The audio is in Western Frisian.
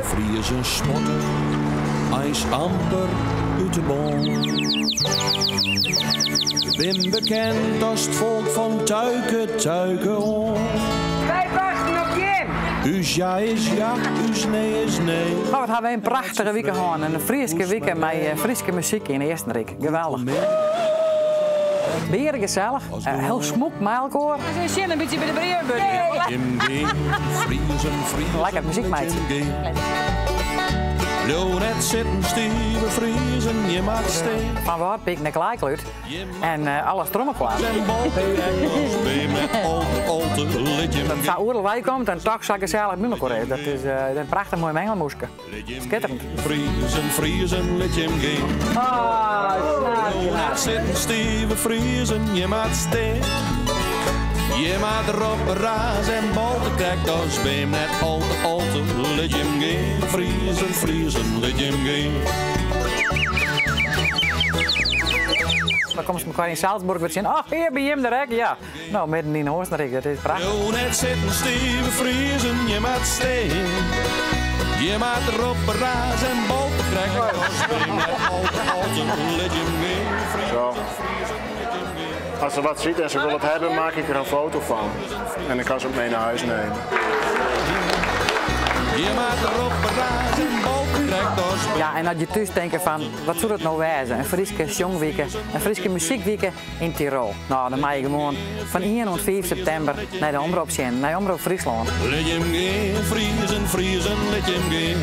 Wy Friezen spotte eins amper út de bân. We bin bekend as it folk fan tuike, tuike oan. Wy wachten op jim! Ús ja is ja, ús nee is nee. Oh, wat ha we in prachtige wike hân. In Fryske wike mei Fryske muzyk yn Eastenryk. Geweldich. Bearegesellich, hiel smûk mei elkoar. Se sjen in bytsje by de brievenbus. Lekker muzyk meitsje. Bliuw net sitten, stive Friezen, je moat stean. Fan Wâldpyk nei Klaaiklút en alles troch mekoar. Dat sa oeral wei komt en toch sa gesellich by mekoar is. Dat is in prachtich moai mengelmoeske. Skitterend. Friezen, Friezen, lit jim gean. Bliuw net sitten, stive Friezen, je moat stean. Je moat roppe, raze en bolte, krekt as beam net al te al te. Lit jim gean, Friezen, Friezen, lit jim gean. Dan komst mekoar yn Salzburg wer tsjin. Och, hjir by jim der ek, ja. No, midden yn Oostenryk, dat is prachtich. Bliuw net sitten, stive Friezen, je moat stean. Je moat roppe, raze en bolte, krekt as beam net al te al te. Lit jim gean, Zo. Friezen, Friezen, lit jim gean. Als ze wat ziet en ze wil het hebben, maak ik er een foto van. En dan kan ze het mee naar huis nemen. Je moat roppe, raze en bolte, krekt as beam. Ja, en as je thús tinke fan, wat soe dat no wêze? In Fryske sjongwike, in Fryske muzykwike yn Tirol. No, dan mei je gewoan fan ien oant fiif septimber nei de Omrop sjen, nei Omrop Fryslân. Lit jim gean, Friezen, Friezen, lit jim gean.